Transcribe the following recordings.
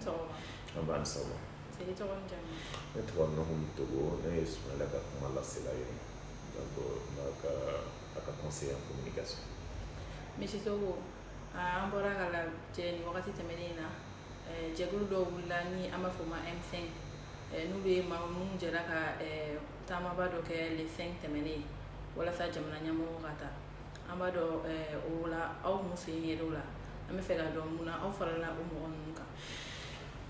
Sɔgɔma. An b'an sɔgɔma. I tɔgɔ ni jamu? Ne tɔgɔ Nuhum Togo. Ne ye Sumayila ka kuma lasela ye, donc n'a ka a ka conseiller en communication. Monsieur Togo, an bɔra ka lajɛ nin wagati tɛmɛnen in na, jɛkulu dɔw wulila ni an b'a fɔ o ma M5, n'olu ye maa minnu jɛra ka taamaba dɔ kɛ le 5 tɛmɛnen walasa jamana ɲɛmɔgɔ ka taa. An b'a dɔn o la aw kun sen yer'o la. An bɛ fɛ k'a dɔn mun na aw farala o mɔgɔ ninnu kan.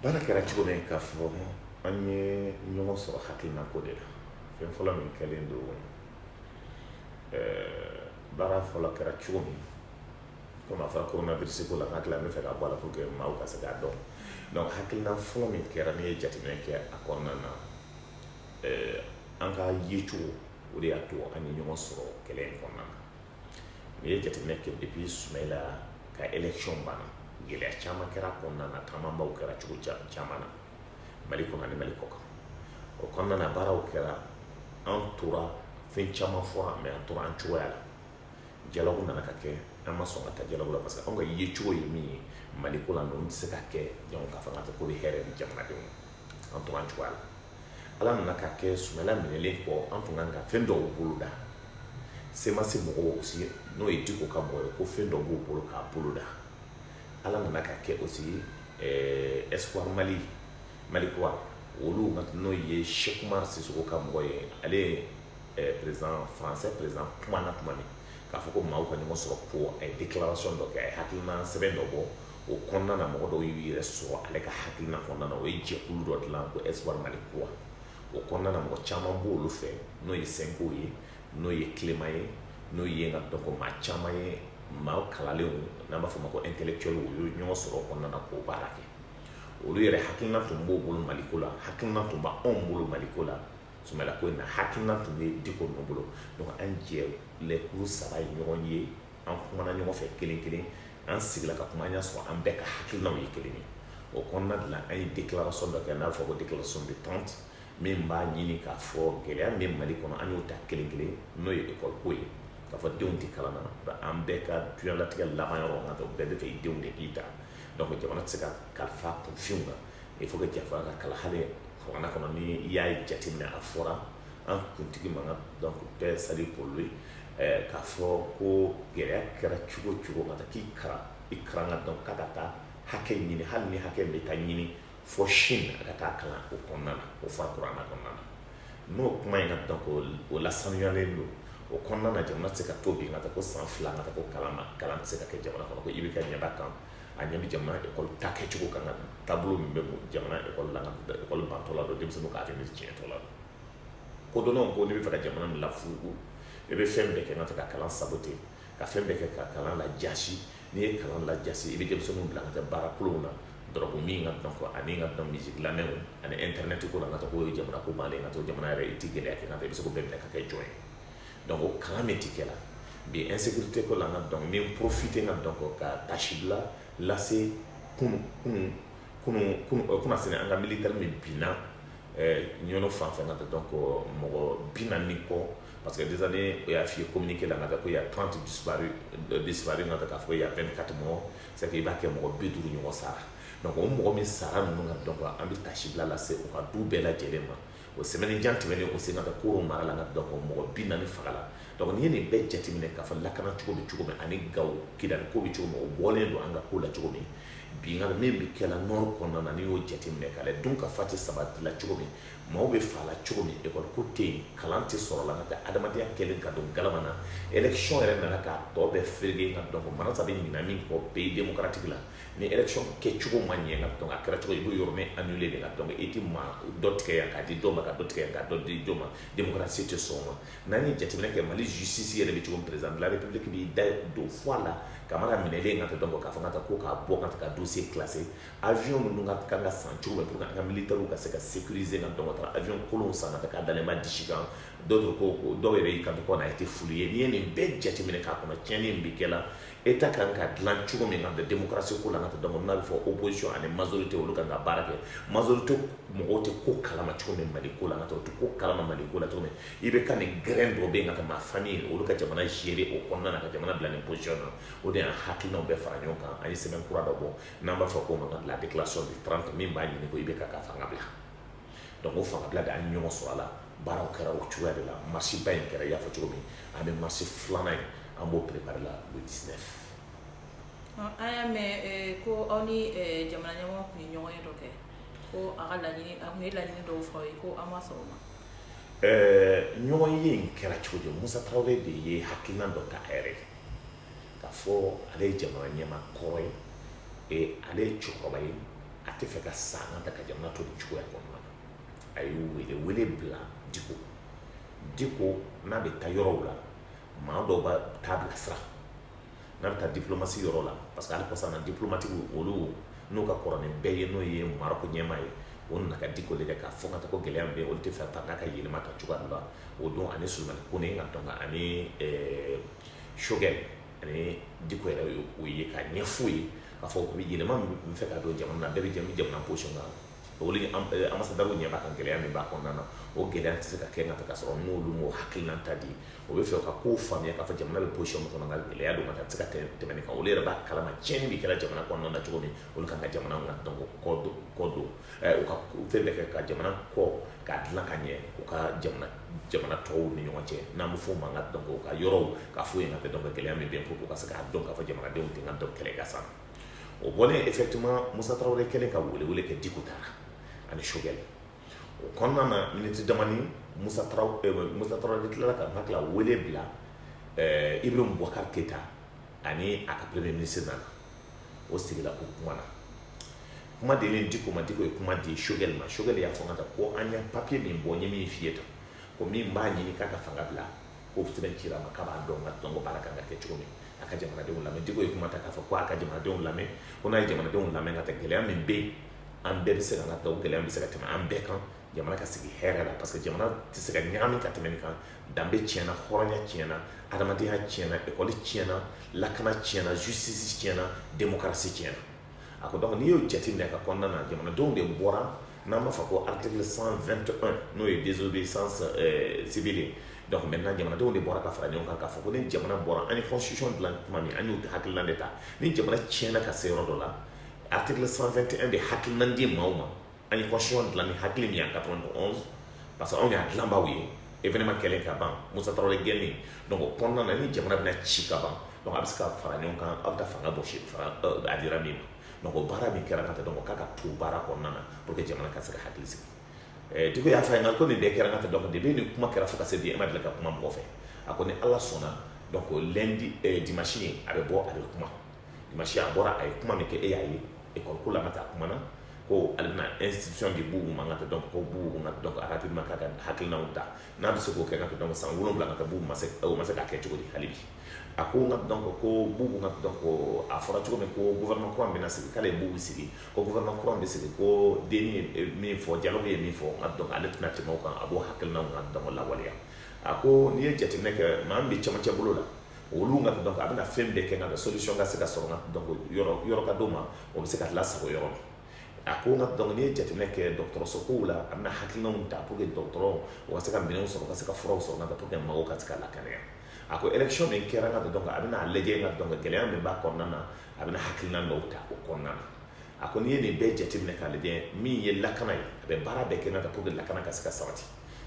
Baara kɛra cogo min, k'a fɔ an ye ɲɔgɔn sɔrɔ hakilina ko de la. Fɛn fɔlɔ min kɛlen don, baara fɔlɔ kɛra cogo min, komi a fɔra coronavirus ko la, n hakili la n bɛ fɛ ka bɔ a la pour que maaw ka se k'a dɔn. Donc hakilina fɔlɔ min kɛra, n'i ye jateminɛ kɛ a kɔnɔna na, an ka yecogo, o de y'a to an ye ɲɔgɔn sɔrɔ kɛlɛ in kɔnɔna na. N'i ye jateminɛ kɛ, depuis Sumayila ka élection banna, gɛlɛya caman kɛra a kɔnɔna na, taamabaw kɛra cogo caman na Mali kɔnɔ ani Mali kɔ kan. O kɔnɔna na, baaraw kɛra, an tora, fɛn caman fɔra, mais an tora an cogoya la. Dialogue nana ka kɛ, an ma sɔn ka taa dialogue la parce que anw ka yecogo ye min ye Mali ko la, ninnu tɛ se ka kɛ. Donc k'a fɔ ka ko bɛ hɛrɛ di jamanadenw ma, an tora an cogoya la. Ala nana ka kɛ, Sumayila minɛlen kɔ, an tun kan ka fɛn dɔw boloda. CMAS mɔgɔw aussi, n'o ye Diko ka mɔgɔ ye, ko fɛn dɔw b'u bolo k'a boloda. Ala nana ka kɛ aussi, Espoir Mali, Mali kura, olu n'o ye Cheick Oumar Sissoko ka mɔgɔ ye, ale ye président français, président kumana tuma min k'a fɔ ko maaw ka ɲɔgɔn sɔrɔ, ko a ye déclaration dɔ kɛ, a ye hakilina sɛbɛn dɔ bɔ. O kɔnɔna na, mɔgɔ dɔw y'u yɛrɛ sɔrɔ ale ka hakilina kɔnɔna na. O ye jɛkulu dɔ dilan ko Espoir Mali kura. O kɔnɔna na, mɔgɔ caman b'olu fɛ, n'o ye Senko ye, n'o ye Clément ye, n'o ye nka donc maa caman ye, maa kalalenw, n'an b'a fɔ o ma ko intellectuel. U ye ɲɔgɔn sɔrɔ o kɔnɔna na k'o baara kɛ. Olu yɛrɛ hakilina tun b'o bolo Maliko la, hakilina tun b'anw bolo Maliko la, Sumayila ko in na, hakilina tun bɛ Diko ninnu bolo. Donc an jɛlɛkulu saba ye ɲɔgɔn ye, an kumana ɲɔgɔn fɛ kelen kelen, an sigila ka kuma, an y'a sɔrɔ an bɛɛ ka hakilinaw ye kelen ye. O kɔnɔna de la, an ye déclaration dɔ kɛ n'a bɛ fɔ ko déclaration de 30, min b'a ɲini k'a fɔ gɛlɛya min Mali kɔnɔ, an y'o ta kelen kelen, n'o ye école ko ye, k'a fɔ denw tɛ kalan na. An bɛɛ ka diɲɛlatigɛ laban yɔrɔ nka bɛɛ bɛ fɛ i denw de k'i ta. Donc jamana tɛ se ka kalifa kunfinw na, il faut que jamana ka kalan. Hali kuranɛ kɔnɔ, ni i y'a jateminɛ, a fɔra an kuntigi ma ka donc bɛɛ salut pour lui, k'a fɔ ko gɛlɛya kɛra cogo cogo, ka taa k'i kalan, i kalan ka dɔn k'a ka taa hakɛ ɲini, hali ni hakɛ bɛ taa ɲini fɔ Chine, a ka taa kalan o kɔnɔna na. O fɔra kuranɛ kɔnɔna na. N'o kuma in ka dɔn ko o lasanuyalen don, o kɔnɔna na, jamana tɛ se ka to bi ka taa ko san 2 ka taa ko kalan ma, kalan tɛ se ka kɛ jamana kɔnɔ, ko i bɛ ka ɲɛba kan, a ɲɛ bɛ jamana école ta kɛcogo kan, ka taabolo min bɛ jamana école la, ka école bantɔ la don, denmisɛnninw ka avenir tiɲɛtɔ la. Kodɔnnaw ko n'i bɛ fɛ ka jamana min lafuruku, i bɛ fɛn bɛɛ kɛ ka ka kalan saboter, ka fɛn bɛɛ kɛ ka kalan lajasi. N'i ye kalan lajasi, i bɛ denmisɛnninw bila ka taa baara kolonw na, dɔrɔgu min ka dɔn ani ka dɔn musique lamɛnw ani internet ko la, ka taa k'o ye jamana ko bannen, ka to jamana yɛrɛ i ti gɛlɛya kɛ, ka taa i bɛ se k'o bɛɛ minɛ ka kɛ jɔn ye. Donc o kalan min ti kɛ la bi, insécurité ko la, n ka dɔn n bɛ profiter n ka dɔn ka tasibila lase kunu kunu kunu kunu kunnasini an ka militaire min binna Ɲɔnɔ fan fɛ, ka taa donc mɔgɔ 40 kɔ, parce que déjà ni o y'a f'i ye communiqué la, ka taa ko il y a 30 disparus disparus, ka taa k'a fɔ il y a 24 morts, c'est que i b'a kɛ mɔgɔ 50 ɲɔgɔn sara. Donc o mɔgɔ min sara ninnu, ka dɔn an bɛ tasibila lase u ka du bɛɛ lajɛlen ma. O semaine jan tɛmɛnen, o sen ka taa Koro mara la, ka dɔn mɔgɔ 40 fagala. Donc n'i ye nin bɛɛ jateminɛ k'a fɔ lakana cogo bɛ cogo min, ani Gawo, Kidali ko bɛ cogo min, o bɔlen don an ka ko la cogo min bi, nka min bɛ kɛla nord kɔnɔna na, n'i y'o jateminɛ k'a lajɛ, dun ka fa tɛ sabati la cogo min, maaw bɛ fa la cogo min, école ko tɛ yen, kalan tɛ sɔrɔ la, ka taa adamadenya kɛlen ka don galama na, élection yɛrɛ nana k'a tɔ bɛɛ fereke. Nka donc Manasa bɛ ɲina min kɔ pays démocratique la, ni élection kɛcogo ma ɲɛ, nka donc a kɛra cogo, i b'o yɔrɔnin annuler de. Ka donc i ti maa dɔ tigɛ yan k'a di dɔ ma, ka dɔ tigɛ yan k'a dɔ di dɔ ma, démocratie tɛ sɔn o ma. N'an ye jateminɛ kɛ Mali justice yɛrɛ bɛ cogo min, président de la République b'i da don fɔ a la, Kamara minɛlen, ka taa donc k'a fɔ ka taa ko k'a bɔ ka taa ka dossier classé, avion ninnu ka kan ka san cogo min pour que an ka militaires ka se ka sécuriser, ka donc ka taa avion kolonw san ka taa k'a dalen b'a disi kan. Dɔw ko, dɔw yɛrɛ y'i kanto ko a été fouillé. N'i ye nin bɛɛ jateminɛ k'a kɔnɔ, tiɲɛni min bɛ kɛ la, État kan ka dilan cogo min ka démocratie ko la, ka taa donc n'a bɛ fɔ opposition ani majorité, olu kan ka baara kɛ. Majorité mɔgɔw tɛ ko kalama cogo min Mali ko la, ka taa o tɛ ko kalama Mali ko la cogo min, i bɛ ka nin grain dɔ bɛ yen ka taa ma famille, olu ka jamana gérer o kɔnɔna na, ka jamana bila nin position na, o de y'an hakilinaw bɛɛ fara ɲɔgɔn kan. An ye sɛbɛn kura dɔ bɔ n'an b'a fɔ k'o ma la déclaration du 30, min b'a ɲini ko IBK ka fanga bila. Donc o fanga bila de, an ye ɲɔgɔn sɔrɔ a la. Baaraw kɛra o cogoya de la. Marche ba in kɛra, i y'a fɔ cogo min, an bɛ marche filanan in, an b'o préparer la le 19. An y'a mɛn ko aw ni jamana ɲɛmɔgɔ tun ye ɲɔgɔn ye dɔ kɛ, ko a ka laɲini, a tun ye laɲini dɔw fɔ aw ye, ko an ma sɔn o ma. Ɲɔgɔn ye in kɛra cogo di? Musa Tarawele de ye hakilina dɔ ta a yɛrɛ ye k'a fɔ ale ye jamana ɲɛmaa kɔrɔ ye, ale ye cɛkɔrɔba ye, a tɛ fɛ ka sa an ta ka jamana to nin cogoya kɔnɔna na. A ye wele wele bila Diko. Diko n'a bɛ taa yɔrɔw la, maa dɔw b'a taa bilasira n'a bɛ taa diplomatie yɔrɔ la, parce que hali kɔsa na diplomatique olu n'u ka kɔrɔ ni bɛɛ ye, n'o ye Maroc ɲɛmaa ye, o nana ka Diko lajɛ k'a fɔ ka taa ko gɛlɛya min bɛ yen, olu tɛ fɛ fanga ka yɛlɛma ta cogoya dɔ la. O don ani Sulemani Kone ka dɔn ani Choguel ani Diko yɛrɛ o ye ka ɲɛf'u ye k'a fɔ yɛlɛma min bɛ fɛ ka don jamana na, bɛɛ bɛ jamana position kan. Olu ambassadeur ɲɛ b'a kan, gɛlɛya min b'a kɔnɔna na, o gɛlɛya tɛ se ka kɛ ka taa ka sɔrɔ n'olu m'o hakilina ta di. O bɛ fɛ ka kow faamuya k'a fɔ jamana bɛ position min kɔnɔ, nka gɛlɛya don, ka tɛ se ka tɛmɛ nin kan. Olu yɛrɛ b'a kalama tiɲɛni bɛ kɛra jamana kɔnɔna na cogo min, olu kan ka jamana ka dɔn kɔ don, u ka fɛn bɛɛ kɛ ka jamana kɔ k'a dilan ka ɲɛ, u ka jamana tɔw ni ɲɔgɔn cɛ, n'an bɛ f'o ma ka dɔn u ka yɔrɔw k'a f'u ye ka dɔn gɛlɛya min bɛ yen, pour que u ka se k'a dɔn k'a fɔ jamanadenw tɛ ka dɔn kɛlɛ ka sa. O bɔlen, effectivement, Musa Tarawele kɛlen ka wele kɛ, Diko taara ani Choguel. O kɔnɔna na, miniti damani, Musa Tarawele tilala ka hakili wele bila Ibrahim Boubacar Keita ani a ka premier ministre nana. O sigila, o kuma na, kuma dilen Diko ma, Diko ye kuma di Choguel ma. Choguel y'a fɔ n ka ko an ye papier min bɔ, n ye min f'i ye tan, ko min b'a ɲini k'a ka fanga bila, ko sɛbɛn cira a ma, k'a b'a dɔn ka dɔn ko baara kan ka kɛ cogo min, a ka jamanadenw lamɛn. Diko ye kuma ta k'a fɔ ko a ka jamanadenw lamɛn, ko n'a ye jamanadenw lamɛn ka taa, gɛlɛya min bɛ yen, an bɛɛ bɛ se ka ka o gɛlɛya bɛ se ka tɛmɛ an bɛɛ kan, jamana ka sigi hɛrɛ la, parce que jamana tɛ se ka ɲagami ka tɛmɛ nin kan. Danbe tiɲɛna, hɔrɔnya tiɲɛna, adamadenya tiɲɛna, ekɔli tiɲɛna, lakana tiɲɛna, justice tiɲɛna, démocratie tiɲɛna. A ko donc n'i y'o jateminɛ ka kɔnɔna na, jamanadenw de bɔra, n'an b'a fɔ ko article 121, n'o ye désobéissance civile ye. Donc maintenant jamanadenw de bɔra ka fara ɲɔgɔn kan k'a fɔ ko ni jamana bɔra, an ye constitution dilan tuma min, an y'o hakilina de ta, ni jamana tiɲɛna ka se yɔrɔ dɔ la, article 121 de hakilina di maaw ma. An ye constitution dilan ni hakili min ye en 91, parce que anw y'a dilanbaaw ye, événement kɛlen ka ban, Musa Tarawele gɛnni. Donc o kɔnɔna na, ni jamana bɛna ci ka ban, donc a bɛ se ka fara ɲɔgɔn kan, aw bɛ taa fanga bɔsi fara a dira min ma. Donc o baara min kɛra ka taa, donc k'a ka to baara kɔnɔna na pour que jamana ka se ka hakili sigi. Diko y'a fɔ a ɲɛna ko nin bɛɛ kɛra ka taa, donc depuis ni kuma kɛra fo ka se bi, e ma deli ka kuma mɔgɔ fɛ. A ko ni Ala sɔnna, donc lundi, dimanche a bɛ bɔ, a bɛ kuma. Dimanche a bɔra, a ye kuma min kɛ, e y'a ye école ko la, ka taa kuma na ko ale bɛna institution di Bubu ma, ka taa, donc ko Bubu ka donc rapidement k'a ka hakilinaw ta, n'a bɛ se k'o kɛ ka taa, donc san 7 ka taa, Bubu ma se, o ma se k'a kɛ cogo di hali bi. A ko nka donc ko Bubu ka donc a fɔra cogo min ko gouvernement kura min bɛna sigi, k'ale ye Bubu sigi, ko gouvernement kura min bɛ sigi, ko denni ye min fɔ, dialogue ye min fɔ, nka donc ale tɛna tɛmɛ o kan, a b'o hakilinaw ka donc lawaleya. A ko n'i ye jateminɛ kɛ, maa min bɛ cɛmancɛ bolo la, olu nka donc a bɛna fɛn bɛɛ kɛ nka solution ka se ka sɔrɔ, nka donc yɔrɔ yɔrɔ ka d'o ma, o bɛ se ka lasago yɔrɔ min. A ko nka donc n'i ye jateminɛ kɛ dɔgɔtɔrɔso kow la, a bɛna hakilinaw ta pour que dɔgɔtɔrɔ o ka se ka minɛnw sɔrɔ, ka se ka furaw sɔrɔ, nka pour que mɔgɔw ka se ka lakana. A ko élection min kɛra, nka donc a bɛna a lajɛ, nka donc gɛlɛya min b'a kɔnɔna na, a bɛna hakilina dɔw ta o kɔnɔna na. A ko n'i ye nin bɛɛ jateminɛ k'a lajɛ, min ye lakana ye, a bɛ baara bɛɛ kɛ nka pour que lakana ka se ka sabati.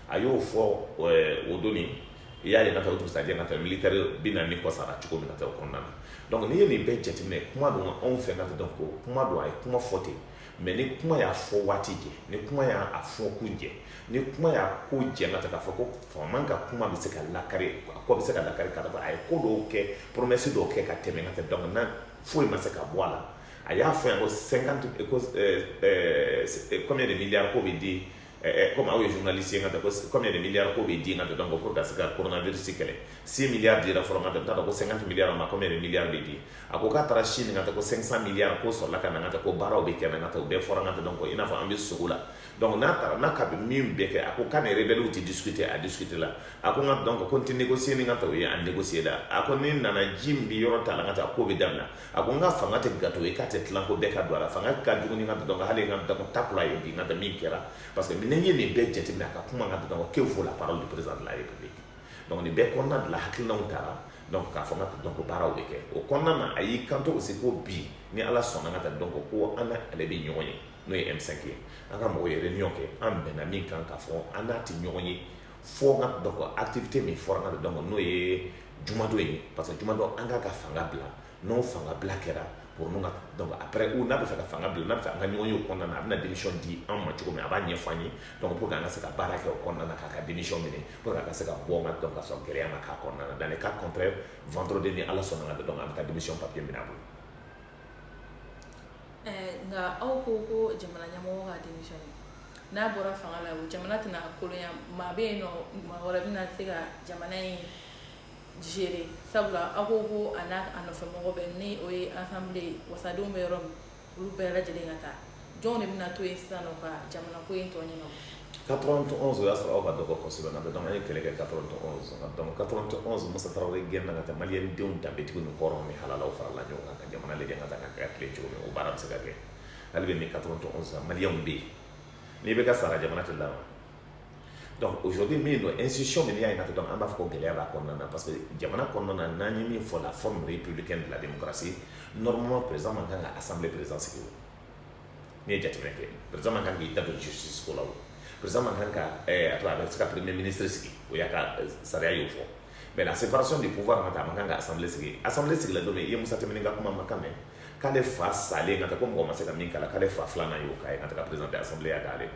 A y'o fɔ o don, i y'a ye ka taa o dugusajɛ ka taa militaire 40 kɔ sara cogo min ka taa o kɔnɔna na. Donc n'i ye nin bɛɛ jateminɛ, kuma don anw fɛ ka donc kuma don, a ye kuma fɔ ten, mais ni kuma y'a fɔ waati jɛ, ni kuma y'a fɔ kun jɛ, ni kuma y'a ko jɛ ka taa k'a fɔ ko faama ka kuma bɛ se ka lakari, a kɔ bɛ se ka lakari ka taa, a ye ko dɔw kɛ, promesse dɔw kɛ ka tɛmɛ ka taa, donc n'a foyi ma se ka bɔ a la. A y'a fɔ yan ko 50 ko combien de milliards ko bɛ di, comme aw ye journaliste ye, ka taa ko combien de milliards ko bɛ di ka taa, donc pour ka se ka coronavirus kɛlɛ, 6 milliards dira fɔlɔ, ka taa ko 50 milliards ma, combien de milliards bɛ di. A ko k'a taara Chine, ka taa ko 500 milliards ko sɔrɔla ka na, ka taa ko baaraw bɛ kɛ na, ka taa o bɛɛ fɔra, ka taa donc i n'a fɔ an bɛ sogo la. Donc n'a taara n'a ka bɛ min bɛɛ kɛ, a ko k'a ni rebelle tɛ discuter, a discuter la. A ko n ka donc ko n tɛ négocier ni ka taa o ye, a négocier la. A ko ni nana ji min bɛ yɔrɔ ta la, ka taa ko bɛ daminɛ. A ko n ka fanga tɛ gâteau ye k'a tɛ tilan ko bɛɛ ka don a la, fanga ka jugu ni ka donc hali n ka donc takula ye bi n ka taa min kɛra, parce que ni ye nin bɛɛ jateminɛ, a ka kuma ka donc que vaut la parole du président de la République? Donc nin bɛɛ kɔnɔna de la, hakilinaw taara. Donc k'a fɔ n ka donc baaraw bɛ kɛ o kɔnɔna na. A y'i kanto aussi ko bi, ni Ala sɔnna, ka taa donc ko an n'ale bɛ ɲɔgɔn ye, n'o ye M5 ye. An ka mɔgɔw ye réunion kɛ, an bɛnna min kan, k'a fɔ an n'a tɛ ɲɔgɔn ye fo n ka donc activité min fɔra n ka donc n'o ye jumadon ye, parce que jumadon an k'a ka fanga bila. N'o fanga bila kɛra pour nous, donc après, ou n'a bɛ fɛ ka fanga bila, n'a bɛ fɛ an ka ɲɔgɔn ye o kɔnɔna na, a bɛna démission di an ma cogo min, a b'a ɲɛfɔ an ye. Donc pour que an ka se ka baara kɛ o kɔnɔna na, k'a ka démission minɛ pour que a ka se ka bɔ n ka donc ka sɔrɔ gɛlɛya ma k'a kɔnɔna na. Dans le cas contraire, vendredi, ni Ala sɔnna, ka donc an bɛ taa démission papier minɛ a bolo. Nka aw ko ko jamana ɲɛmɔgɔ ka démissionner, n'a bɔra fanga la, o jamana tɛna kolonya. Maa bɛ yen nɔ, maa wɛrɛ bɛna se ka jamana in gérer, sabula aw ko ko a n'a a nɔfɛmɔgɔ bɛɛ, ni o ye assemblée wasadenw bɛ yɔrɔ min, olu bɛɛ lajɛlen ka taa. Jɔnw de bɛna to yen sisan nɔ ka jamana ko in tɔ ɲɛnabɔ? 91, o y'a sɔrɔ aw ka dɔgɔ kosɛbɛ nka donc an ye kɛlɛ kɛ 91. Donc 91, Musa Tarawele gɛnna ka taa. Maliyɛn denw danbetigiw ni hɔrɔnw ni halalaw farala ɲɔgɔn kan ka jamana lajɛ ka taa ka tile cogo min, o baara bɛ se ka kɛ hali bi. Ni 91 maliyɛnw bɛ yen, n'i bɛ ka sara, jamana tɛ laban. Donc aujourd'hui, min don institution min, n'i y'a ye ka donc an b'a fɔ ko gɛlɛya b'a kɔnɔna na, parce que jamana kɔnɔna na, n'an ye min fɔ, la forme républicaine de la démocratie, normalement président man kan ka assemblée président sigi. O n'i ye jateminɛ kɛ, président man kan k'i da don justice ko la, o président man kan ka a tɔgɔ, a bɛ se ka premier ministre sigi, o y'a ka sariya y'o fɔ. Mais la séparation du pouvoir, ka taa, a man kan ka assemblée sigi. Assemblée sigila don min, i ye Musa Tɛmɛni ka kuma ma kan mɛn k'ale fa salen ka taa ko mɔgɔ ma se ka min k'a la, k'ale fa filanan y'o k'a ye ka taa ka président de assemblée y'a d'ale.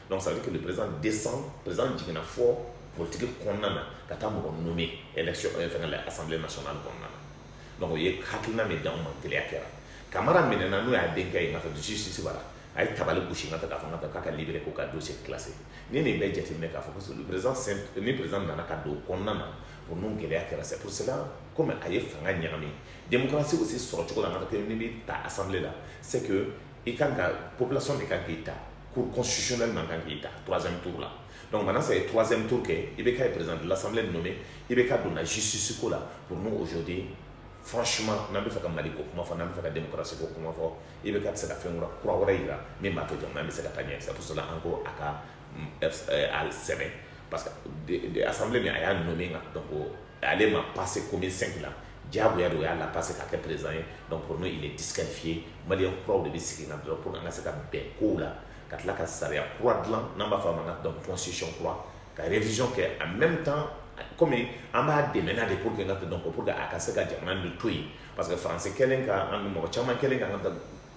Donc ça veut dire que le président descend, président jiginna fɔ politique kɔnɔna na ka taa mɔgɔ nommé élection fɛngɛ la assemblée nationale kɔnɔna na. Donc o ye hakilina min d'anw ma, gɛlɛya kɛra. Kamara minɛna, n'o y'a denkɛ ye, nka fɛ justice b'a la, a ye tabali gosi ka taa k'a fɔ ka taa k'a ka libéré, k'o ka dossier classé. Ni nin bɛɛ jateminɛ k'a fɔ ko le président, ni président nana ka don o kɔnɔna na, pour nous gɛlɛya kɛra. C'est pour cela, comme a ye fanga ɲagami, démocratie aussi sɔrɔ cogo la, ka taa ni bɛ ta assemblée la, c'est que i kan ka population de kan k'i ta, cour constitutionnelle man kan k'i ta troisième tour la. Donc maintenant, c'est troisième tour kɛ, i bɛ kɛ président de l'assemblée nommé, i bɛ ka don na justice ko la. Pour nous aujourd'hui, franchement, n'an bɛ fɛ ka Mali ko kuma fɔ, n'an bɛ fɛ ka démocratie ko kuma fɔ, i bɛ ka tɛ se ka fɛn kura wɛrɛ yira min b'a to jamana bɛ se ka taa ɲɛ. C'est pour cela an ko a ka a sɛbɛn, parce que assemblée min a y'a nommé, donc ale ma passé commune 5 la, diyagoya de o y'a la passé k'a kɛ président ye. Donc pour nous, il est disqualifié. Maliyɛn kuraw de bɛ sigi na dɔrɔn pour que an ka se ka bɛn kow la, ka tila ka sariya kura dilan, n'an b'a fɔ a ma donc constitution kura, ka révision kɛ en même temps. Komi an b'a dɛmɛ n'a de pour que n ka donc pour que a ka se ka jamana nin to yen, parce que faransi kɛlen ka an mɔgɔ caman kɛlen ka an ka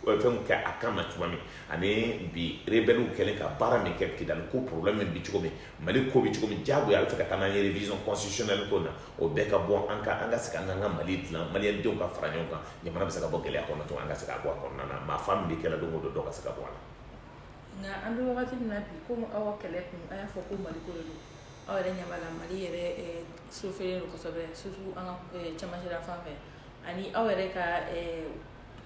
fɛnw kɛ a kan na tuma min, ani bi rebelles kɛlen ka baara min kɛ Kidali ko problème min bi cogo min, Mali ko bi cogo min, diyagoya a bɛ fɛ ka taa n'an ye révision constitutionnelle ko na, o bɛɛ ka bɔ an ka an ka se ka an ka Mali dilan, maliyɛn denw ka fara ɲɔgɔn kan, jamana bɛ se ka bɔ gɛlɛya kɔnɔ cogo, an ka se ka bɔ a kɔnɔna na, maa fa min bɛ kɛla don o don, dɔ ka se ka bɔ a la. Nka an bɛ wagati min na bi, komi aw ka kɛlɛ kun, a y'a fɔ ko Mali ko de don, aw yɛrɛ ɲɛ b'a la, Mali yɛrɛ sofelen don kosɛbɛ, surtout an ka cɛmancɛla fan fɛ, ani aw yɛrɛ ka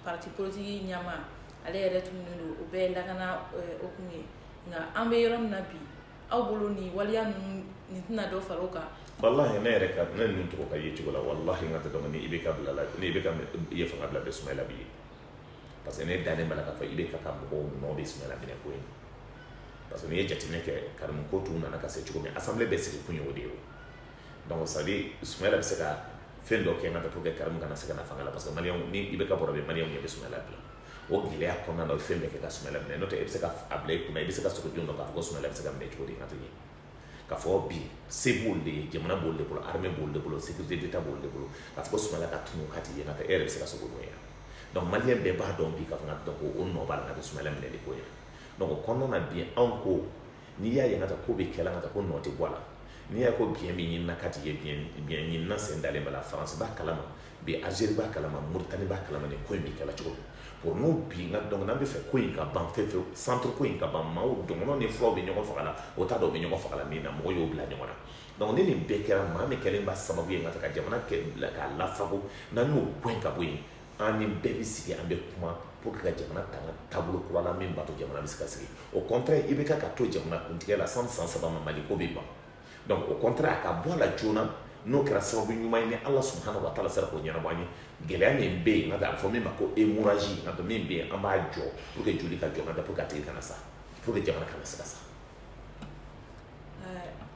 parti politique ɲɛmaa, ale yɛrɛ tununnen don, o bɛɛ ye lakana hukumu ye. Nka an bɛ yɔrɔ min na bi, aw bolo nin waleya ninnu nin tɛna dɔ fara o kan? Walahi, ne yɛrɛ ka ne ninnu tɔgɔ ka ye cogo la, walahi, n ka tɛ dɔn ni IBK bila la, ni IBK i ye fanga bila bɛ Sumayila bi ye, parce que ne dalen b'a la k'a fɔ IBK ka mɔgɔw nɔ bɛ Sumayila minɛ ko in, parce que n'i ye jateminɛ kɛ, Karimu ko tun nana ka se cogo min, assemblée bɛɛ sigi kun ye o de ye. O donc ça veut dire Sumayila bɛ se ka fɛn dɔ kɛ n ka taa pour que Karimu kana se ka na fanga la, parce que maliyɛnw, ni IBK bɔra bɛ, maliyɛnw ɲɛ bɛ Sumayila bila. O gɛlɛya kɔnɔna na, o ye fɛn bɛɛ kɛ ka Sumayila minɛ. N'o tɛ, e bɛ se ka a bila i kunna, i bɛ se ka sogo jɔn dɔn k'a fɔ ko Sumayila bɛ se ka minɛ cogo di? N ka tɛ ɲɛ k'a fɔ bi se b'olu de ye, jamana b'olu de bolo, armée b'olu de bolo, sécurité d'État b'olu de bolo, k'a fɔ ko Sumayila ka tunu k'a ti ye, n ka tɛ, e yɛrɛ bɛ se ka sogo dun yan. Donc maliyɛn bɛɛ b'a dɔn bi k'a fɔ n ka donc o nɔ b'a la ka Sumayila minɛli ko ye. Donc o kɔnɔna na bi, anw ko n'i y'a ye n ka taa ko bɛ kɛla, n ka taa ko nɔ tɛ bɔ a la, n'i y'a ye ko biɲɛ min ɲinina k'a ti ye, biɲɛ ɲinina sen dalen b'a la, Faransi b'a kalama bi, Algérie b'a kalama, Mauritanie b'a kalama, nin ko in bɛ kɛla cogo min. Pour nous bi, n ka donc n'an bɛ fɛ ko in ka ban fewu fewu, centre ko in ka ban, maaw dɔgɔnɔ ni fulaw bɛ ɲɔgɔn faga la, o t'a dɔn u bɛ ɲɔgɔn faga la min na, mɔgɔ y'o bila ɲɔgɔn na. Donc ni nin bɛɛ kɛra, maa min kɛlen b'a sababu ye n ka taa ka jamana kɛ bila k'a lafago, n'an y'o gɛn ka bɔ yen, an ni bɛɛ bɛ sigi, an bɛ kuma pour que ka jamana ta an ka taabolo kura la min b'a to jamana bɛ se ka sigi. Au contraire, i bɛ ka to jamana kuntigiya la san 3 ma, Mali ko bɛ ban. Donc au contraire, a ka bɔ a la joona, n'o kɛra sababu ɲuman ye, ni Ala subahana wa taala sera k'o ɲɛnabɔ an ye, gɛlɛya min bɛ yen, n ka a bɛ fɔ min ma ko hémorragie, n ka min bɛ yen, an b'a jɔ pour que joli ka jɔ, n ka pour que a tigi kana sa, pour que jamana kana se ka sa.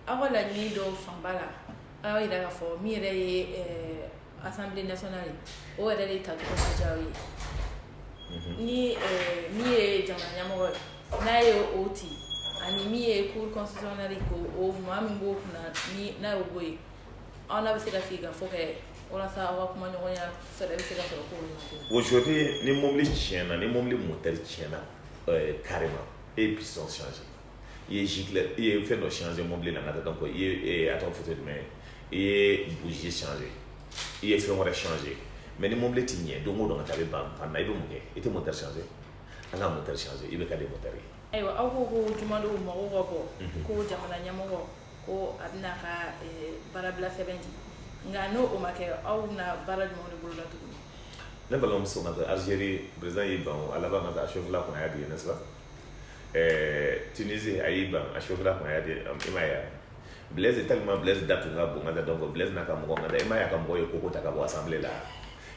Aw ka laɲini dɔw fanba la, aw y'a jira k'a fɔ min yɛrɛ ye Assemblée nationale o yɛrɛ de tacogo ma diya aw ye. Ni min ye jamana ɲɛmɔgɔ ye, n'a ye o ci, ani min ye Cour constitutionnelle, ko o maa min b'o kunna, ni n'a y'o bɔ yen, aw n'a bɛ se ka sigi ka fɔ kɛ walasa aw ka kuma ɲɔgɔnya, fɛɛrɛ bɛ se ka sɔrɔ ko olu? Aujourd'hui, ni mobili tiɲɛna, ni mobili moteur tiɲɛna carrément, e ye piston changer, i ye giclée, i ye fɛn dɔ changer mobili la, n ka taa, donc i ye, a tɔgɔ fɔ jumɛn ye, i ye bougie changer, i ye fɛn wɛrɛ changer, mais ni mobili ti ɲɛ, don o don ka taa a bɛ ban pan na, i bɛ mun kɛ? I tɛ moteur changer. An ka moteur changer, i bɛ ka di moteur ye. Ayiwa, aw ko ko jumadon mɔgɔw ka bɔ, ko jamana ɲɛmɔgɔ ko a bɛna ka baarabila sɛbɛn di, nka n'o o ma kɛ, aw bɛna baara jumɛn de boloda tuguni? Ne balimamuso, ka taa Algérie, président y'i ban, a laban ka taa a chauffeur kunna y'a di, n'est-ce pas? Tunisie, a y'i ban, a chauffeur kunna y'a di, i m'a ye wa? Blaise, tellement Blaise da tun ka bon, ka taa, donc Blaise n'a ka mɔgɔ, ka taa, i m'a ye a ka mɔgɔw ye koko ta ka bɔ assemblée la,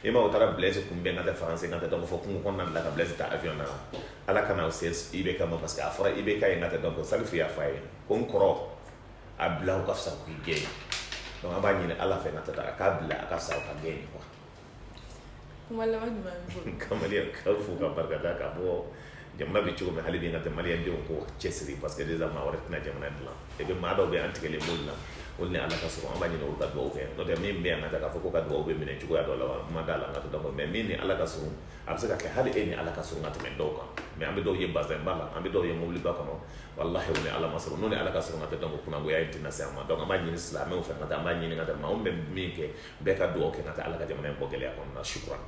i ma, o taara Blaise kunbɛn ka taa France, ka taa, donc fɔ kungo kɔnɔna la ka Blaise ta avion na. Ala kana se IBK ma, parce que a fɔra IBK ye, ka taa, donc Salifu y'a fɔ a ye ko n kɔrɔ, a bila o ka fisa k'i gɛn. Donc an b'a ɲini Ala fɛ, ka taa, a k'a bila, a ka fisa o ka gɛn quoi. Kuma laban jumɛn b'i bolo? Ka Maliyɛn ka fo ka barika da k'a fɔ jamana bɛ cogo min, hali bi n ka tɛ Maliyɛndenw ko cɛsiri, parce que déjà maa wɛrɛ tɛna jamana dilan. Et puis maa dɔw bɛ an tigɛlen b'olu la, olu ni Ala ka sɔrɔ, an b'a ɲini olu ka dugawu kɛ, n'o tɛ min bɛ yan ka taa k'a fɔ ko ka dugawu bɛ minɛ cogoya dɔ la wa, ma da la n ka to. Donc mais min ni Ala ka surun, a bɛ se ka kɛ hali e ni Ala ka surun ka tɛmɛ dɔw kan, mais an bɛ dɔw ye bazɛnba la, an bɛ dɔw ye mobiliba kɔnɔ, walahi u ni Ala ma sɔrɔ, n'u ni Ala ka surun ka tɛ, donc kunnagoya in tɛna se an ma. Donc an b'a ɲini silamɛw fɛ ka taa, an b'a ɲini ka taa, maa bɛ min kɛ, bɛɛ ka dugawu kɛ ka taa, Ala ka jamana in bɔ gɛlɛya kɔnɔ na. Shukran.